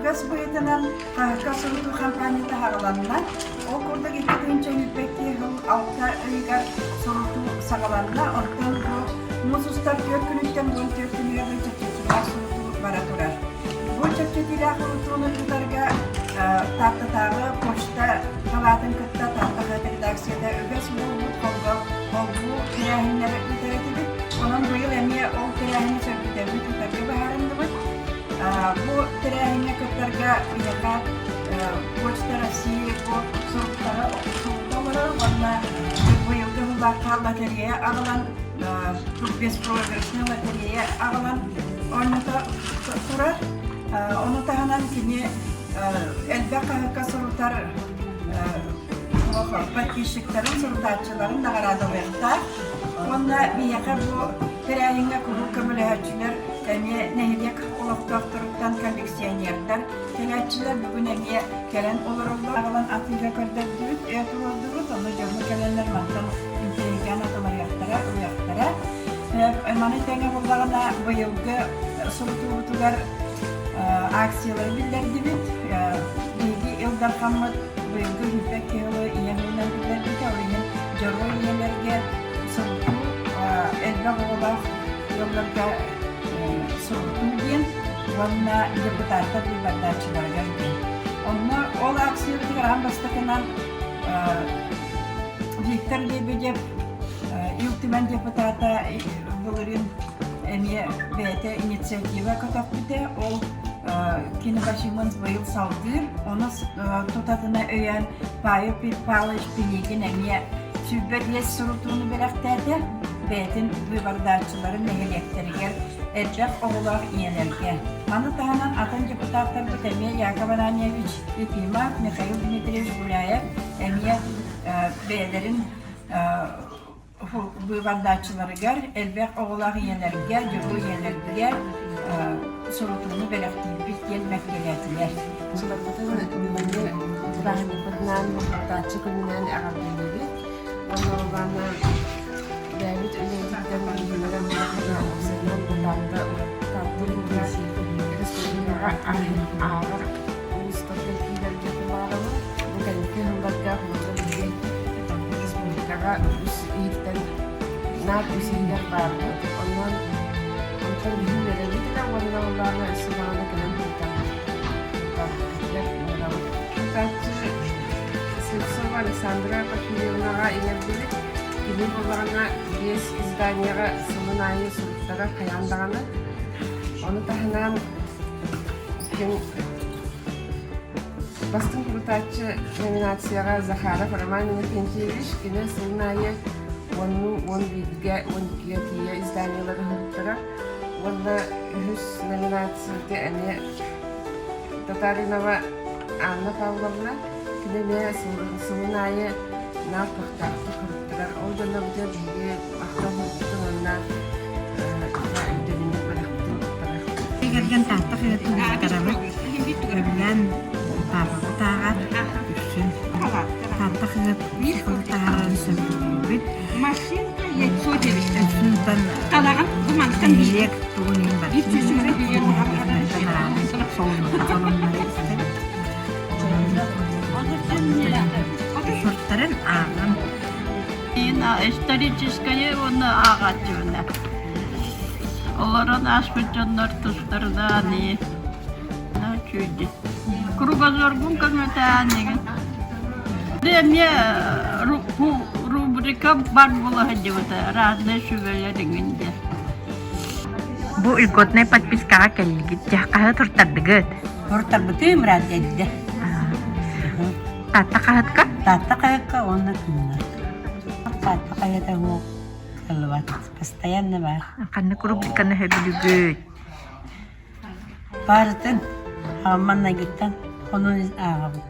Үгэс быһыытынан хаһыакка сурутуу хампаанньата аҕаланна. Ол курдук 2022 сыл алта ыйыгар сурутуу саҕаланна. Онтон бу муус устар түөрт күнүттэн 14 күнүгэр дылы чэпчэтиилээх сурутуу бара турар. Бу чэпчэтиилээх сурутууну ыытарга Тааттатааҕы почта салаатын кытта Таатта хаһыат редакцията үгэс буолбут холбуу тэрээһиннэри ыытар этибит. Онон быйыл эмиэ ол тэрээһини сөргүтэммит ыытарга быһаарынныбыт. Бу тэрээһиҥҥэ кыттарга биһиэхэ Почта России бу суруктары сурута олорор уонна быйылгы сыллаахха лотерея аҕалан беспроигрышная лотерея аҕалан оонньото турар. Ону таһынан кини элбэх хаһыакка сурутар подписчиктарын, сурутааччыларын наҕараадалыахтаах. Уонна биһиэхэ бу тэрээһиҥҥэ куруук көмөлөһөөччүлэр эмиэ нэһилиэк олохтоохторуттан коллекционердар кэлээччилэр бүгүн эмиэ кэлэн олороллор. Аҕалан атыыга көрдөрдүбүт, туруордубут, ону дьону кэлэннэр мантан интэриэһиргээн атылаһыахтара, ылыахтара. Маны тэҥэ буоллаҕына быйылгы сурутуубутугар акциялары биллэрдибит. Биһиги Ил Дархаммыт быйылгы Үүппэт киһи ийэ сылынан биллэрбитэ, ол иһин дьоруой ийэлэргэ сурутуу элбэх оҕолоох ыалларга сурутуу диэн уонна депутаттар быыбардааччыларыгар диэн. Онно ол акциябытыгар аан бастакынан Виктор Лебедев Ил Түмэн депутата былырыын эмиэ бэйэтэ инициатива көтөхпүтэ. Ол кини Бачимын быйыл салгыыр. Ону тутатына өйөөн Павел Павлович Пинигин эмиэ 25 сурутууну бэлэхтээтэ. Бэйэтин быыбардааччыларын нэһилиэктэригэр элбэх оҕолоох ийэлэргэ. Маны таһынан атын депутаттарбыт эмиэ Яков Ананьевич Ефимов, Михаил Дмитриевич Гуляев эмиэ бэйэлэрин быыбардааччыларыгар, элбэх оҕолоох ийэлэргэ, дьоруой ийэлэргэ сурутууну бэлэхтиирбит диэн мэктиэлээтилэр. Сыларбытын бүгүҥҥү бырааһынньыкпытынан Тааччы күнүнэн эҕэрдэлиибит. Уонна Улаана бэйэбит үлэбититтэн биһиги уопсайынан Таатта Таатта улууһугар республикаҕа ааҕар улуустарга киирэргэ баҕарабын. Бу кэнники сылларга холобура биһиги республикаҕа үс иһиттэн наар үс иһигэр баарбыт. Онон онтон биһи үөрэбит эрэ уонна улаана өссө даҕаны кэлэн сылдьар ыҥырабыт. Ыытааччы Слепцова Александра Порфирьевнаҕа иҥэрдибит. Кини буоллаҕына биэс изданиеҕа сылын аайы суруктара хайаан даҕаны. Ону таһынан ким Бастыҥ курутааччы номинацияҕа Захаров Роман Иннокентьевич кини сылын аайы уоннуу уон бииргэ уон иккигэ тиийэ изданиелары ыһыктара уонна үһүс номинацияга эмиэ Татаринова Анна Павловна кини эмиэ сылын аайы наар көхтөөхтүк ыһыктарар. Ол дьоннорбутугар биһиги махтал буолбутун уонна өйдөбүнньүк бэлэхпитин туттарыахпыт. Кэргэн Таатта хаһыатын ыытарабыт. Сөбүлээн Павловы ааҕар үксүн. Таатта хаһыат сахалыы таһаарарын сөбүлүүбүт. Үксүн нэһилиэк тугун иһин барытын солуннары истэбит. Суртарын ааҕан Историческайы уонна ааҕааччыбына. Олорон ааспыт дьоннор тустарынан үчүгэй. Кругозоргун көмөтөөн игин. Эмиэ рубрика бар буола сылдьыбыта разные сүбэлэр иҥин диэн. Бу льготнай подпискаҕа кэллигит дьэ хаһы туртардыгыт? Туртарбытым рад эрдэ. Таатта хаһытка? Таатта хаһыкка уонна күннэр. Таатта хаһыата суох кыллыбат. Постоянно баар. Ханнык рубриканы сөбүлүүгүт? Барытын маннайгыттан онон ааҕабыт.